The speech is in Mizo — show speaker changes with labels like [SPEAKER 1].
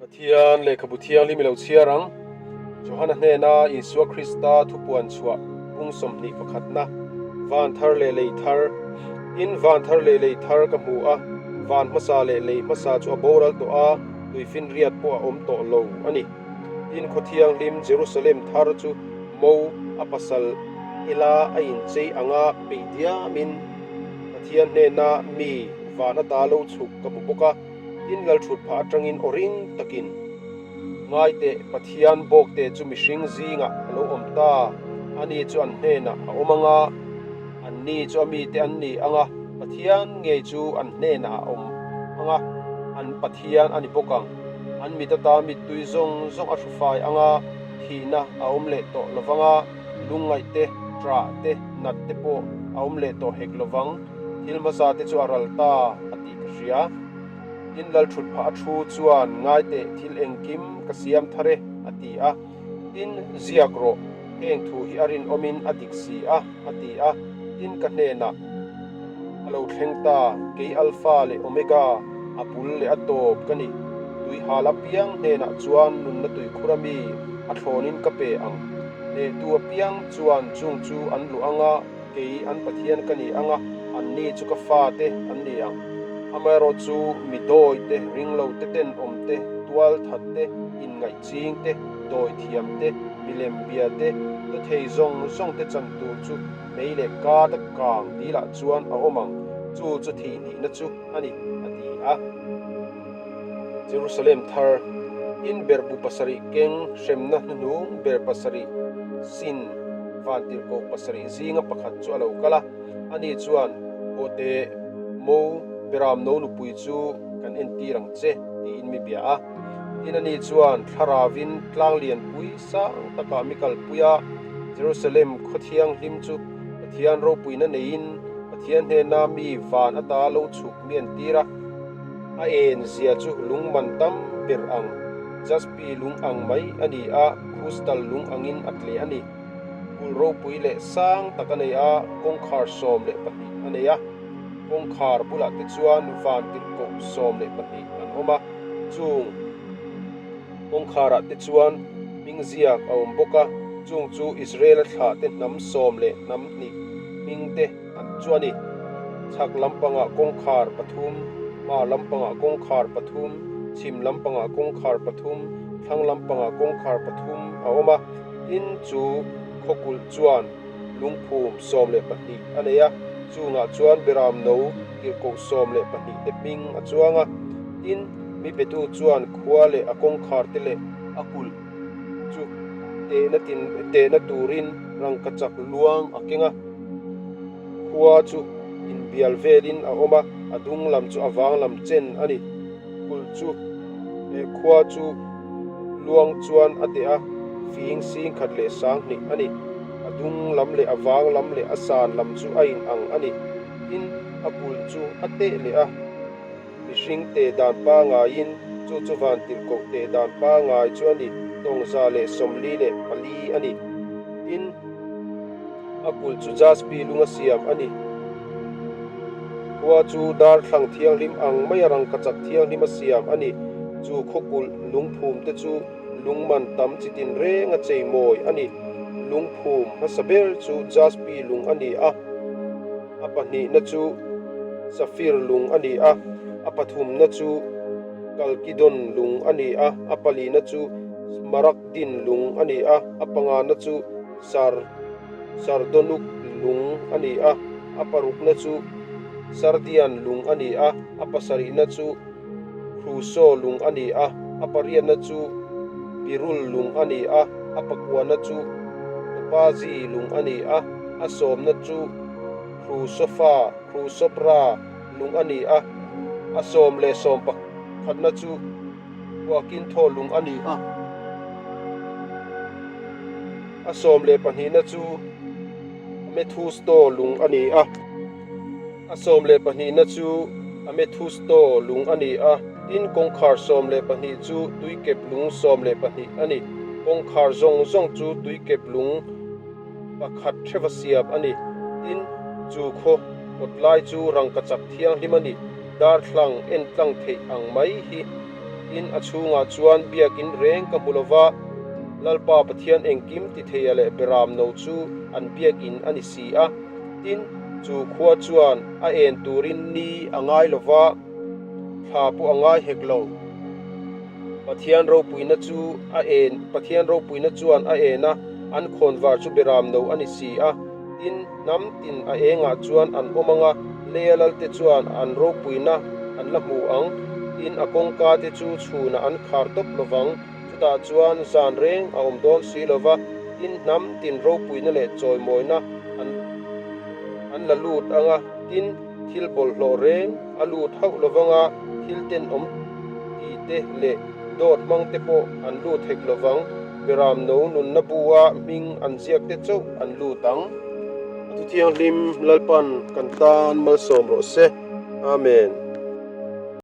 [SPEAKER 1] Pathian lehkhabu thianghlim i lo chhiar ang. Johana hnena Isua Krista thupuan chhuah bung 21 pakhatna, Van thar leh lei thar. Tin, van thar leh lei thar ka hmu a, van hmasa leh lei hmasa chu a boral tawh a, tuifinriat pawh a awm tawh lo a ni. Tin, khaw thianghlim Jerusalem thar chu mo a pasal ela a inchei anga peih diamin Pathian hnena mi van ata lo chhuk ka hmu bawk a. Tin, lalthut phah atangin aw ring takin, Ngai teh, Pathian bawkte chu mihring zingah a lo awm ta, ani chu an hnenah a awm anga, anni chu a mite an ni anga, Pathian ngei chu an hnenah a awm anga, an Pathian a ni bawk ang. An mit ata mittui zawng zawng a hrufai anga, thihna a awm leh tawh lovanga, lungngaih te, ṭah te, nat te pawh a awm leh tawh hek lovang, thil hmasa te chu a ral ta, a ti. Ka hria. Tin, Lalthut phah a thu chuan, Ngai teh, thil engkim ka siam thar e, a ti a. Tin, Ziak rawh, heng thu hi a rinawmin a dik si a, a ti a. Tin, ka hnenah a lo thleng ta, Kei Alpha leh Omega, a bul leh a tawp ka ni. Tuihal apiang hnenah chuan nunna tuikhur ami a thlawnin ka pe ang. Hnehtu apiang chuan chung chu an luh anga, Kei an Pathian ka ni ang a, anni chu ka fate an ni ang. Amaherawh chu mi dawi te, ringlo te, tenawm te, tual that te, inngaih ching te, dawi thiam te, milem bia te, dawthei zawng zawng te chan tur chu mei leh kât a kang dilah chuan a awm ang, chu chu thih nihna chu a ni, a ti a. Jerusalem thar, in berhbu pasarih keng hremna hnuhnung ber pasarih sin vantirhkoh pasarih zinga pakhat chu a lo kal a, ani chuan, Haw teh, Mo, Beram no nupui chu kan entir ang che, tiin mi bia a. Tin, ani chuan thlaravin tlang lianpui sang takah mi kalpui a, Jerusalem khaw thianghlim chu Pathian ropuina neiin Pathian hnena mi van ata lo chhuk mi entir a. A en zia chu lung man tam ber ang, jaspi lung ang mai a ni a, krustal lung angin a tle a ni. Kulh ropui leh sang tak a nei a, kawngkhar 12 a nei a. Kawngkhar bulah te chuan van tirhkoh 12 an awm a, chung kawngkharah te chuan hming ziak a awm bawk a, chung chu Israel-a thlah te hnam sawm leh hnam hnih hming te an chu a ni. Chhak lampangah kawngkhar pathum, hmar lampangah kawngkhar pathum, chhim lampangah kawngkhar pathum, thlang lampangah kawngkhar pathum a awm a. Tin, chu khawkulh chuan lungphum 12 a nei a, chungah chuan Beram no tirhkoh 12 te hming a chuang a. Tin, mi betu chuan khua leh a kawngkhar te leh a kulh chu tehna tin tehna turin rangkachak luang a keng a. Khua chu inbial velin a awm a, a dung lam chu a vang lam chen a ni. Kulh chu eh khua chu luang chuan a teh a, fing sing khat leh sang hnih a ni. A dung lam leh a vang lam leh a san lam chu a in ang a ni. Tin, a kulh chu a teh leh a. Mihring teh dan pangaiin chu chu van tirhkoh teh dan pangai chu a ni, tawng 144 a ni. Tin, a kulh chu jaspi lung a siam a ni. Khua chu darthlang thianghlim ang maia rangkachak thianghlim a siam a ni. Chu khaw kulh lungphum te chu lungman tam chi tin reng a chei mawi a ni. Lungphum hmasa ber chu jaspi lung a ni a. A pahnihna chu safir lung a ni a, a pathumna chu kalkidon lung a ni a, a palina chu smaragdin lung a ni a, a pangana chu sar sardonuk lung a ni a, a parukna chu sardian lung a ni a, a pasarihna chu kruso lung a ni a, a pariatna chu birul lung a ni a, a pakuana chu topazi lung a ni a. A sawmna chu Khrusofa, Khrusopra, lung a ni a, a sawm leh sawm pakhatna chu Huakintho lung a ni a, a sawm leh pahnihna chu Amethusto lung a ni a, a sawm leh pahnihna chu Amethusto lung a ni a, tin kawngkhar 12 chu tuikep lung 12 a ni. Kawngkhar zawng zawng chu tuikep lung pakhat hreva siam a ni. Tin, chu khaw kawt lai chu rangkachak thianghlim a ni. Darthlang en tlang theih ang mai hi Tin, a chhungah chuan biakin reng ka hmu lo va, Lalpa Pathian engkim titheia leh beram no chu an biakin a ni si a. Tin, chu khua chuan a en turin ni a ngai lo va, thla pawh a ngai hek lo. Pathian ropuina chu a en, Pathian ropuina chuan a en a, an khawnvar chu beram no a ni si a. Tin, hnam tin a engah chuan an awm ang a, leia lalte chuan an ropuina an la hmu ang. Tin, a kawngka te chu chhunah an khar tawp lo vang, chutah chuan zan reng a awm dawn si lo va. Tin, hnam tin ropuina leh chawimawina an an la lut ang a, tin, thil bawlhhlawh reng a lut hauh lo vang a, thil tenawm ti te leh dawt hmang te pawh an lut hek lo vang. Beram no nunna bu-a hming an ziak te chauh an lut ang. A thu thianghlim Lalpan kan tan malsawm rawh se. Amen.